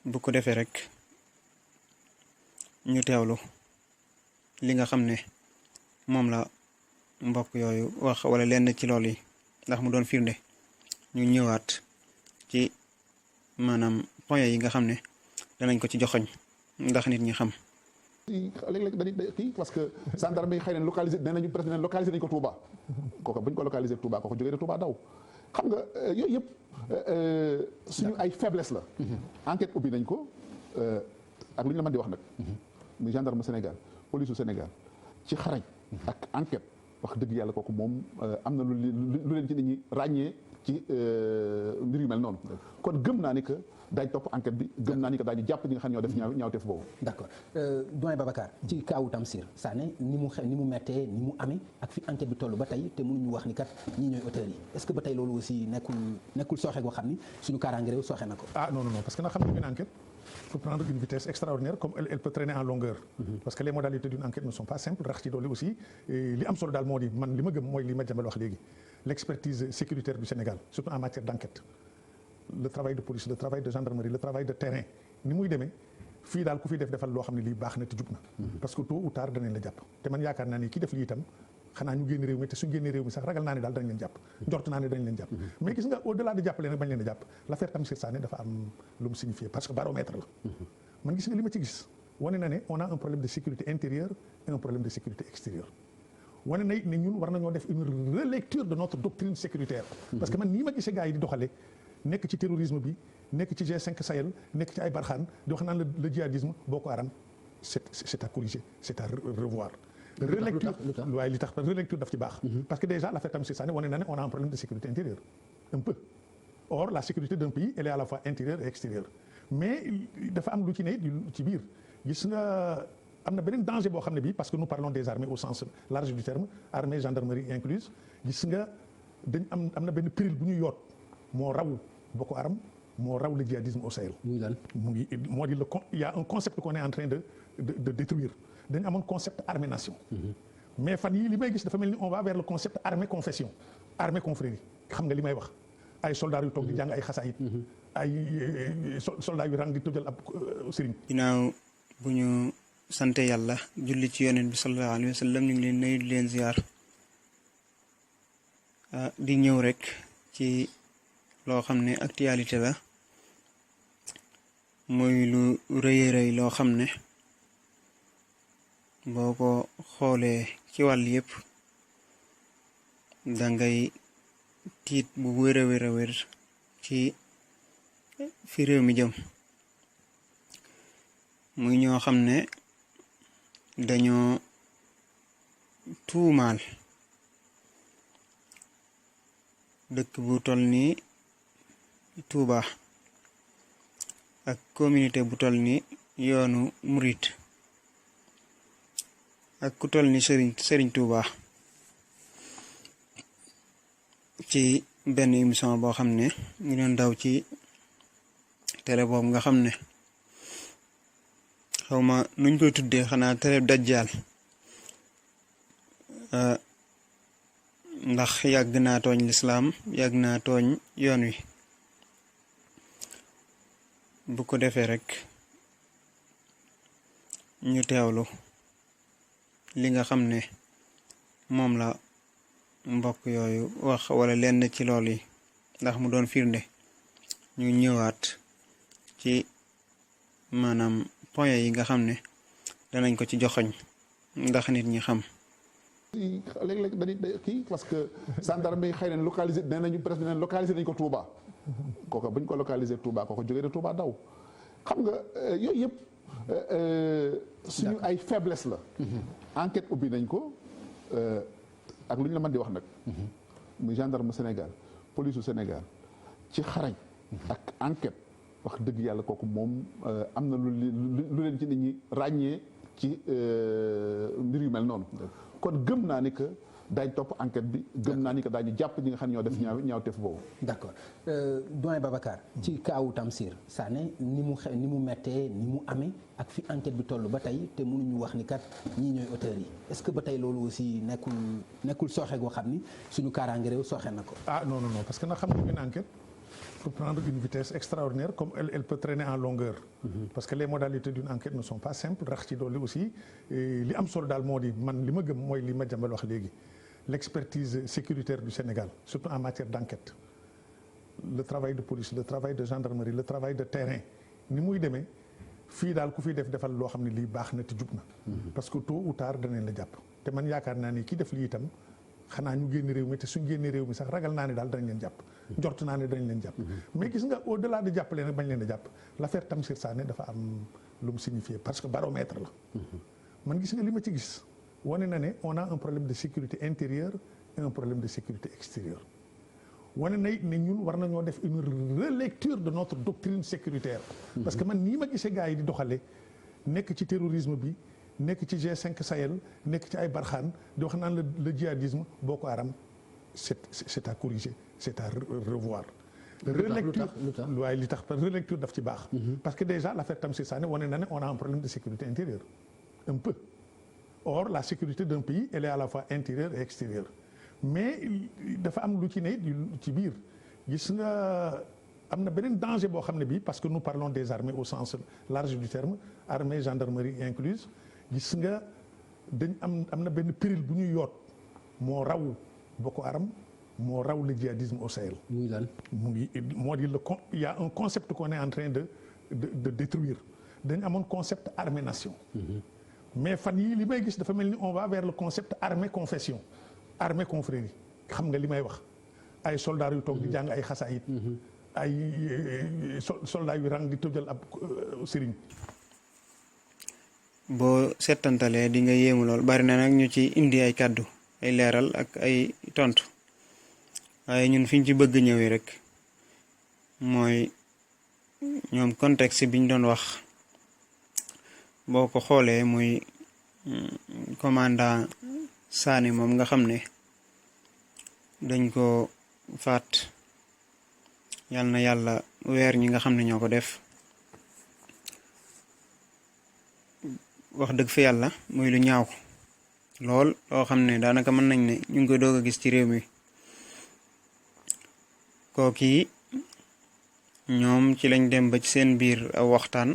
bu ko defee rek ñu teewlu li nga xam ne moom la mbokk yooyu wax wala lenn ci loolu yi ndax mu doon firnde ñu ñëwaat ci maanaam point yi nga xam ne danañ ko ci joxoñ ndax nit ñi xam. léeg-léeg dañuy kii parce que gendarme yi xëy na localisé nee nañu presque localisé nañu ko Touba kooku bu ñu ko localisé Touba kooku jógee de Touba daw xam nga yooyu yëpp suñu ay faiblesse la. enquête ubbi nañ ko ak lu ñu la mën di wax nag. muy gendarme Sénégal police Sénégal ci xarañ. ak enquête wax dëgg yàlla kooku moom am na lu leen ci nit ñi ràññee ci mbir yu mel noonu. kon gëm naa ni que daañu topp enquête bi gëm naa ni que daañu jàpp ñi nga xam ñoo def ñaawteef boobu. d'accord doyen Babacar ci kaawu Tamsir Sané ni mu mettee ni mu amee ak fi enquête bi toll ba tey te mënuñu wax ni kat ñii ñooy auteurs yi est-ce que ba tey loolu aussi nekkul sooxe goo xam ni suñu kaaraange réew sooxe na ko. ah non parce que nag xam nga une enquête faut prendre une vitesse extraordinaire comme elle peut traîner en longueur. Parce que les modalités d'une enquête ne sont pas simples rax ci doole aussi li am solo daal moo di man li ma gëm mooy li ma jàmbal wax léegi l'expertise sécuritaire du Sénégal surtout en matière d'enquête le travail de police le travail de gendarmerie le travail de terrain ni muy demee fii daal ku fi defal loo xam ne lii baax na te jub na. parce que tôt ou tard danañ la jàpp te man yaakaar naa ni ki def lii itam xanaa ñu génn réew mi te suñ génnee réew mi sax ragal naa ne daal dañ leen jàpp njort naa ne dañ leen jàpp mais gis nga au delà de jàppale nag bañ leen a jàpp l'affaire Tamsir Sané dafa am lu mu signifié parce que baromètre la man gis nga li ma ci gis wane na ne on a un problème de sécurité intérieure et un problème de sécurité extérieure wane na it ne ñun war nañoo def une relecture de notre doctrine sécuritaire parce que man nii ma gisee gars yi di doxale nekk ci terrorisme bi nekk ci G5 Sahel nekk ci ay barxaan di wax naan le djihadisme Boko Haram c'est à corriger c'est à revoir relecture waaye li tax relecture daf ci baax parce que déjà l'affaire Tamsir Sané wane na ne on a un problème de sécurité intérieure un peu or la sécurité d'un pays elle est à la fois intérieure et extérieure mais dafa am lu ci ne ci biir gis nga am na beneen danger boo xam ne bii parce que nous parlons des armées au sens large du terme armée gendarmerie incluse gis nga dañ am na benn péril bu ñu yoot moo raw Boko Haram moo raw le djihadisme au Sahel mu ngi moo di il y a un concept qu'on est en train de détruire dañu amoon concept armée nation mais fan yii li may gis dafa mel ni on va vers le concept armée confession armée confrérie xam nga li may wax ay soldats yu toog di jàng ay xasaayit ay soldats yu rang di tëjal ab sëriñ. ginnaaw bu ñu sante yàlla julli ci yonent bi sallallahu alayhi wa sallam ñu ngi leen nuyu di leen ziar di ñëw rek ci loo xam ne actualité la muy lu rëy rëy loo xam ne boo ko xoolee ci wàll yëpp dangay tiit bu wér a wér a wér ci fi réew mi jëm muy ñoo xam ne dañoo tuumaal dëkk bu toll ni Touba ak communauté bu toll ni yoonu murit ak ku toll ni Serigne Touba ci benn émission boo xam ne ñu doon daw ci télé boobu nga xam ne xawma nuñ koy tuddee xanaa télé dajjaal ndax yàgg naa tooñ lislaam yàgg naa tooñ yoon wi bu ko defee rek ñu teewlu li nga xam ne moom la mbokk yooyu wax wala lenn ci loolu yi ndax mu doon firnde ñu ñëwaat ci maanaam point yi nga xam ne danañ ko ci joxoñ ndax nit ñi xam. léeg-léeg dañuy kii parce que gendarme yi xëy na localisé nee nañu presque localisé nañu ko Touba kooku bu ñu ko localisé Touba kooku jógee de Touba daw xam nga yooyu yëpp suñu ay faiblesse la. enquête ubbi nañ ko ak lu ñu la mën di wax nag. muy gendarme Sénégal police Sénégal ci xarañ. ak enquête wax dëgg yàlla kooku moom am na lu leen ci nit ñi ràññee ci mbir yu mel noonu. kon gëm naa ni que daañu topp enquête bi gëm naa ni que daañu jàpp ñi nga xam ñoo def ñaawteef boobu. d'accord doyen Babacar ci kaawu Tamsir Sané ni mu mettee ni mu amee ak fi enquête bi toll ba tey te mënuñu wax ni kat ñii ñooy auteurs yi est-ce que ba tey loolu aussi nekkul sooxe goo xam ni suñu kaaraange réew sooxe na ko. ah non parce que nag xam nga une enquête faut prendre une vitesse extraordinaire comme elle peut traîner en longueur. Parce que les modalités d'une enquête ne sont pas simples rax ci dolli aussi li am solo daal moo di man li ma gëm mooy li Madiambal wax léegi l'expertise sécuritaire du Sénégal surtout en matière d'enquête le travail de police le travail de gendarmerie le travail de terrain ni muy demee fii daal ku fi defal loo xam ne lii baax na te jub na. parce que tôt ou tard danañ la jàpp te man yaakaar naa ni ki def lii itam xanaa ñu génn réew mi te suñ génnee réew mi sax ragal naa ne daal danañ leen jàpp. njort naa ne danañ leen jàpp. mais gis nga au delà de jàppale nag bañ leen a jàpp l'affaire Tamsir Sané dafa am lu mu signifié parce que baromètre la. man gis nga li ma ci gis wane na ne on a un problème de sécurité intérieure et un problème de sécurité extérieure. wane na it ne ñun war nañoo def une relecture de notre doctrine sécuritaire. parce que man nii ma gisee gars yi di doxalee nekk ci terrorisme bi nekk ci G5 Sahel nekk ci ay barxaan di wax naan le djihadisme Boko Haram c'est à corriger c'est à revoir. relecture waaye li tax relecture daf ci baax. parce que déjà l'affaire Tamsir Sané wane na ne on a un problème de sécurité intérieure un peu. or la sécurité d'un pays elle est à la fois intérieure et extérieure. mais dafa am lu ci ne ci biir gis nga am na beneen danger boo xam ne bii parce que nous parlons des armées au sens large du terme armée gendarmerie incluse gis nga dañ am na benn péril bu ñuy yoot moo raw Boko Haram moo raw le djihadisme au Sahel. mu ngi moo di il y a un concept qu'on est en train de détruire dañ amoon concept armée nation. mais fan yii li may gis dafa mel ni on va vers le concept armée confession. armée confrérie xam nga li may wax ay soldats yu toog di jàng ay xasaayit ay soldats yu rang di tëjal ab sëriñ. boo settantalee di nga yéemu lool bari na nag ñu ci indi ay kàddu ay leeral ak ay tontu waaye ñun fiñ ci bëgg ñëwee rek mooy ñoom contexte biñ doon wax boo ko xoolee muy commandant Sané moom nga xam ne dañ ko faat yal na yàlla weer ñi nga xam ne ñoo ko def wax dëgg fa yàlla muy lu ñaaw lool loo xam ne daanaka mën nañ ne ñu ngi koy doog a gis ci réew mi kooki ñoom ci lañ dem ba ci seen biir aw waxtaan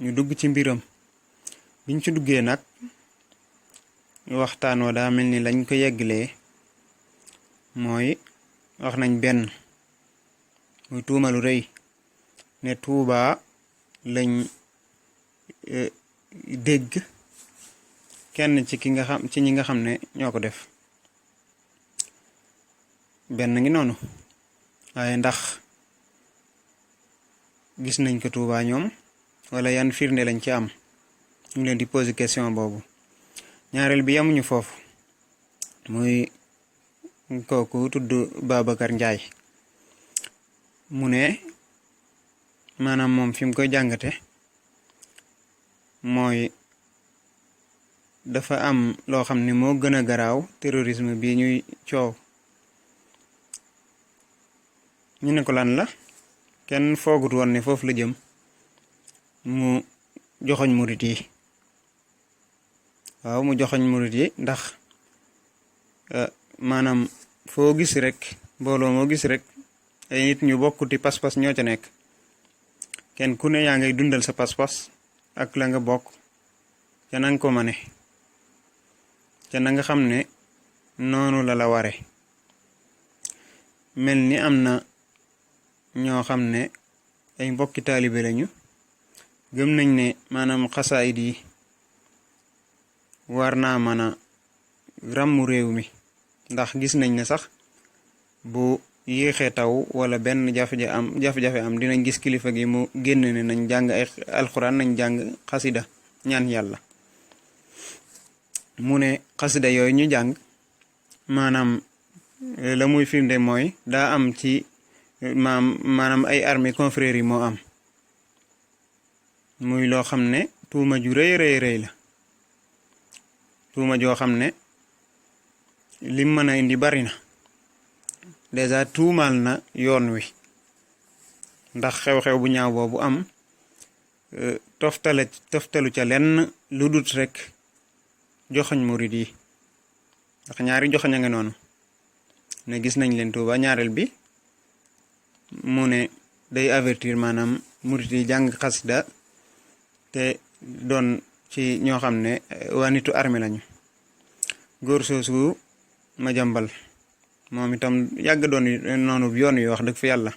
ñu dugg ci mbiram biñ ci duggee nag waxtaan wa daa mel ni lañ ko yegglee mooy wax nañ benn muy tuumalu rëy ne Tuuba lañ dégg kenn ci ñi nga xam ne ñoo ko def benn ngi noonu waaye ndax gis nañ ko Tuuba ñoom wala yan firnde lañ ci am ñu ngi leen di poser question boobu ñaareel bi yamuñu foofu muy kooku tudd Babacar Ndiaye mu ne maanaam moom fi mu koy jàngate mooy dafa am loo xam ne moo gën a garaaw terrorisme bi ñuy coow ñu ne ko lan la kenn foogut woon ne foofu la jëm mu joxoñ murit yi waaw mu joxoñ murit yi ndax maanaam foo gis rek mbooloo moo gis rek ay nit ñu bokkuti pas-pas ñoo ca nekk kenn ku ne yaa ngay dundal sa pas-pas ak la nga bokk ca nanga ko mane ca na nga xam ne noonu la ware mel ni am na ñoo xam ne ay mbokki taalibe lañu gëm nañ ne maanaam xasaayid yi war naa mën a ràmmu réew mi ndax gis nañ ne sax bu yéexee taw wala benn jafe-jafe am dinañ gis kilifa gi mu génn ne nañ jàng ay alxuraan nañ jàng xasida ñaan yàlla mu ne xasida yooyu ñu jàng maanaam la muy firnde mooy daa am ci maanaam ay armée confrères yi moo am muy loo xam ne tuuma ju rëy la tuuma joo xam ne lim mën a indi bari na dèjà tuumaal na yoon wi ndax xew-xew bu ñaaw boobu am toftalu ca lenn lu dut rek joxoñ murid yi ndax ñaari joxoñ a nga noonu ne gis nañ leen Tuuba ñaareel bi mu ne day avertir maanaam murit yi jàng xasida te doon ci ñoo xam ne waa nitu armée lañu. góor soosu Madiambal moom itam yàgg doon noonu yoon wi wax dëgg fa yàlla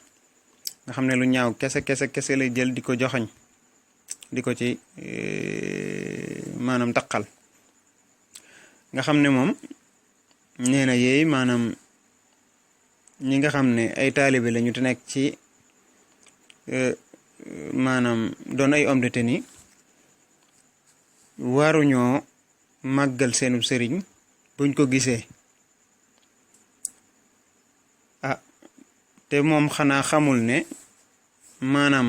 nga xam ne lu ñaaw kese lay jël di ko joxoñ di ko ci maanaam taqal nga xam ne moom nee na yeey maanaam ñi nga xam ne ay taalibe lañu te nekk ci maanaam doon ay homme de tenue waruñoo màggal seenu sëriñ buñ ko gisee te moom xanaa xamul ne maanaam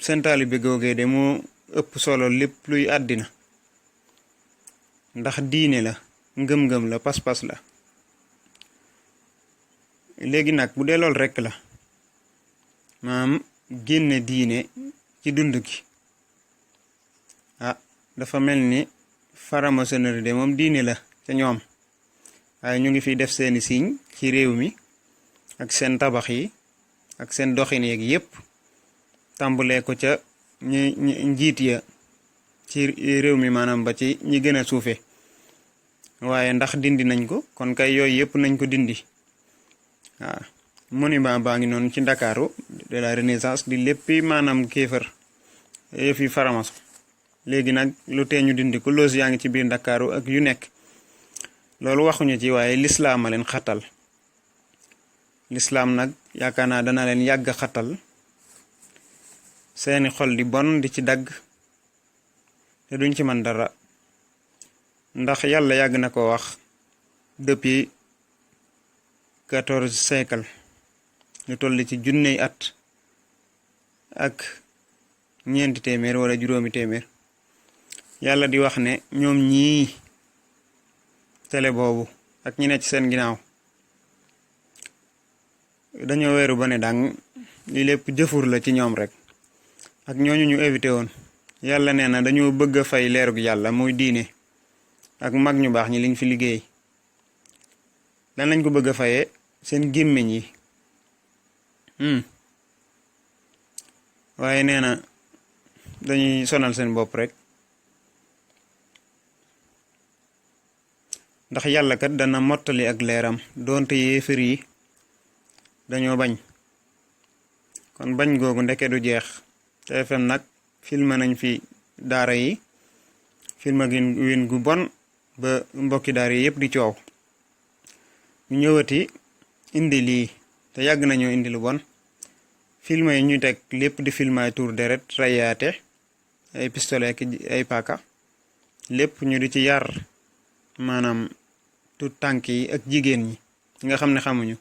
seen taalibe googee de moo ëpp solo lépp luy àddina ndax diine la ngëm-ngëm la pas-pas la. léegi nag bu dee loolu rekk la maanaam génne diine ci dund gi dafa mel ni faramaçonnerie de moom diine la ca ñoom waaye ñu ngi fiy def seeni signe ci réew mi ak seen tabax yi ak seen doxin yeeg yépp tàmbalee ko ca ñi njiit ya ci réew mi maanaam ba ci ñi gën a suufe waaye ndax dindi nañ ko kon kay yooyu yépp nañ ko dindi. waaw monument baa ngi noonu ci Ndakaaru de la Renaissance di léppi maanaam kéefër yëf yi faramaso léegi nag lu tee ñu dindi ko loos yaa ngi ci biir Ndakaaru ak yu nekk loolu waxuñu ci waaye lislaam a leen xatal lislaam nag yaakaar naa dana leen yàgg xatal seeni xol di bon di ci dagg te duñ ci man dara ndax yàlla yàgg na ko wax depuis 14 siècle ñu toll ci junney at ak ñeenti téeméer wala juróomi téeméer yàlla di wax ne ñoom ñii télé boobu ak ñi ne ci seen ginnaaw dañoo weeru ba ne dang li lépp jëfur la ci ñoom rek ak ñooñu ñu évité woon yàlla nee na dañoo bëgg a fay leerug yàlla muy diine ak mag ñu baax ñi liñ fi liggéey lan lañ ko bëgg a fayee seen gémmiñ yi waaye nee na dañuy sonal seen bopp rek ndax yàlla kat dana mottali ak leeram doonte yéefar yi dañoo bañ kon bañ googu ndeke du jeex TFM nag filmé nañ fi daara yi filmé gi win gu bon ba mbokki daara yi yépp di coow ñu ñëwati indi lii te yàgg nañoo indi lu bon film yi ñu teg lépp di film ay tour deret rayaate ay pistolet ak ay paaka lépp ñu di ci yar maanaam tout tànk yi ak jigéen ñi nga xam ne xamuñu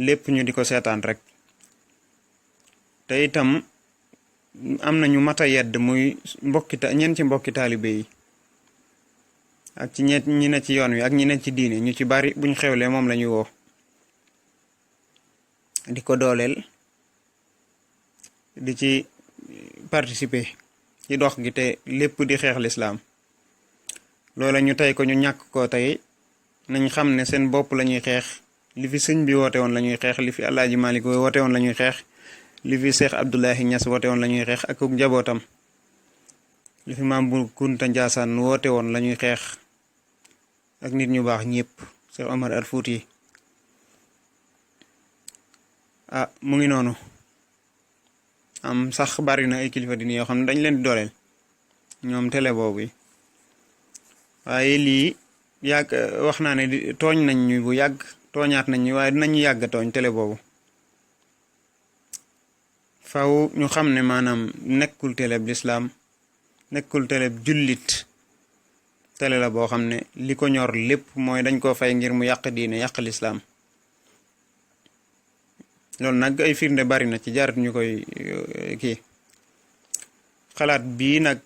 lépp ñu di ko seetaan rek te itam am nañu mata yedd muy ñen ci mbokki taalibe yi ak ci ñi ne ci yoon wi ak ñi ne ci diine ñu ci bari buñ xewlee moom lañuy woo di ko dooleel di ci participer ci dox gi te lépp di xeex lislaam loola ñu tey ko ñu ñàkk ko tey nañ xam ne seen bopp lañuy xeex li fi sëñ bi woote woon lañuy xeex li fi Alaaji Malik woote woon lañuy xeex li fi Cheikh Abdoulahi Niass woote woon lañuy xeex ak njabootam li fi Maam Bu Kunta Njaasaan woote woon lañuy xeex ak nit ñu baax ñépp Cheikh Omar Al Fouti mu ngi noonu am sax bari na ay kilifa dini yoo xam ne dañ leen di dooleel ñoom télé boobu yi waaye lii yàgg wax naa ne tooñ nañ ñu bu yàgg tooñaat nañ ñu waaye dinañu yàgg tooñ télé boobu faw ñu xam ne maanaam nekkul télé bi lislaam nekkul télé bi jullit télé la boo xam ne li ko ñor lépp mooy dañ koo fay ngir mu yàq diine yàq lislaam loolu nag ay firnde bari na ci jarat ñu koy kii xalaat bii nag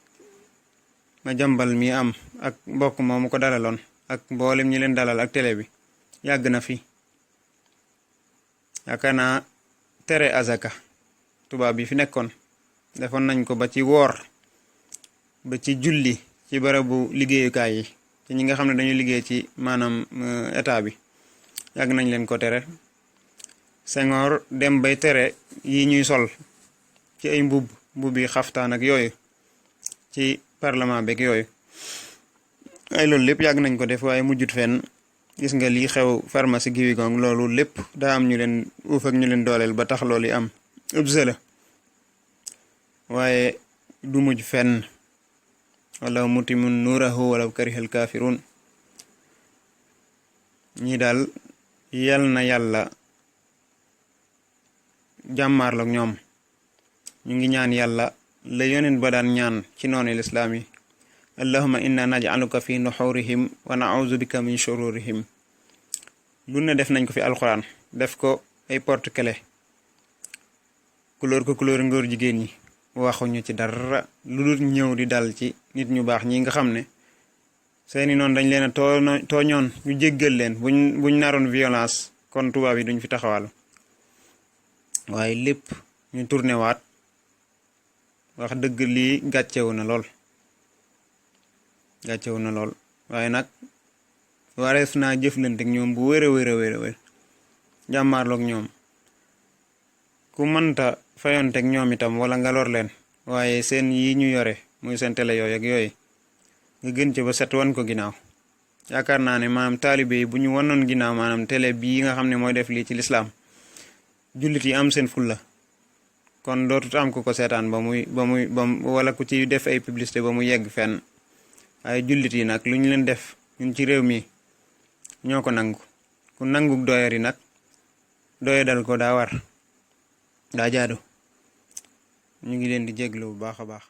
Madiambal mi am ak mbokk moomu ko dalaloon ak mboolem ñi leen dalal ak télé bi yàgg na fi yaakaar naa tere azaka tubaab yi fi nekkoon defoon nañ ko ba ci woor ba ci julli ci barabu liggéeyukaay yi ci ñi nga xam ne dañuy liggéey ci maanaam état bi yàgg nañ leen ko tere Senghor dem bay tere yi ñuy sol ci ay mbubbi xaftaan ak yooyu ci parlement beeg yooyu ay loolu lépp yàgg nañ ko def waaye mujjut fenn. Gis nga lii xew pharmacie Guiwi Gong loolu lépp daa am ñu leen uuf ak ñu leen dooleel ba tax loolu yi am ëbse la waaye du mujj fenn wala mutimun nuurahu wala karihal kafirun ñi daal yal na yàlla jàmmaarloog ñoom. ñu ngi ñaan yàlla la yonent ba daan ñaan ci noonu lislaam yi allahumma inna naj'aluka fi nuhurihim wa na'udhu bika min shururihim. lu ne def nañ ko fi alxuraan def ko ay porte-clés couleur ngóor jigéen ñi waxuñu ci dara lu dul ñëw di dal ci nit ñu baax ñi nga xam ne seeni noonu dañ leen a tooñoon ñu jéggal leen buñ naroon violence kon tubaab yi duñ fi taxawal waaye lépp ñu tourné waat wax dëgg lii gàccewu na lool waaye nag warees naa jëflante ak ñoom bu wér a wér jàmmaarloog ñoom ku mënta fayonteeg ñoom itam wala nga lor leen waaye seen yi ñu yore muy seen télé yooyu ak yooyu nga gën ci ba set wan ko ginnaaw. yaakaar naa ne maanaam taalibe yi bu ñu wanoon ginnaaw maanaam télé bii nga xam ne mooy def lii ci lislaam jullit yi am seen fulla kon dootut am ku ko seetaan ba muy wala ku ci def ay publicité ba mu yegg fenn waaye jullit yi nag lu ñu leen def ñun ci réew mi ñoo ko nangu ku nangu doyar yi nag doye dal ko daa war daa jaadu ñu ngi leen di jéglu bu baax a baax.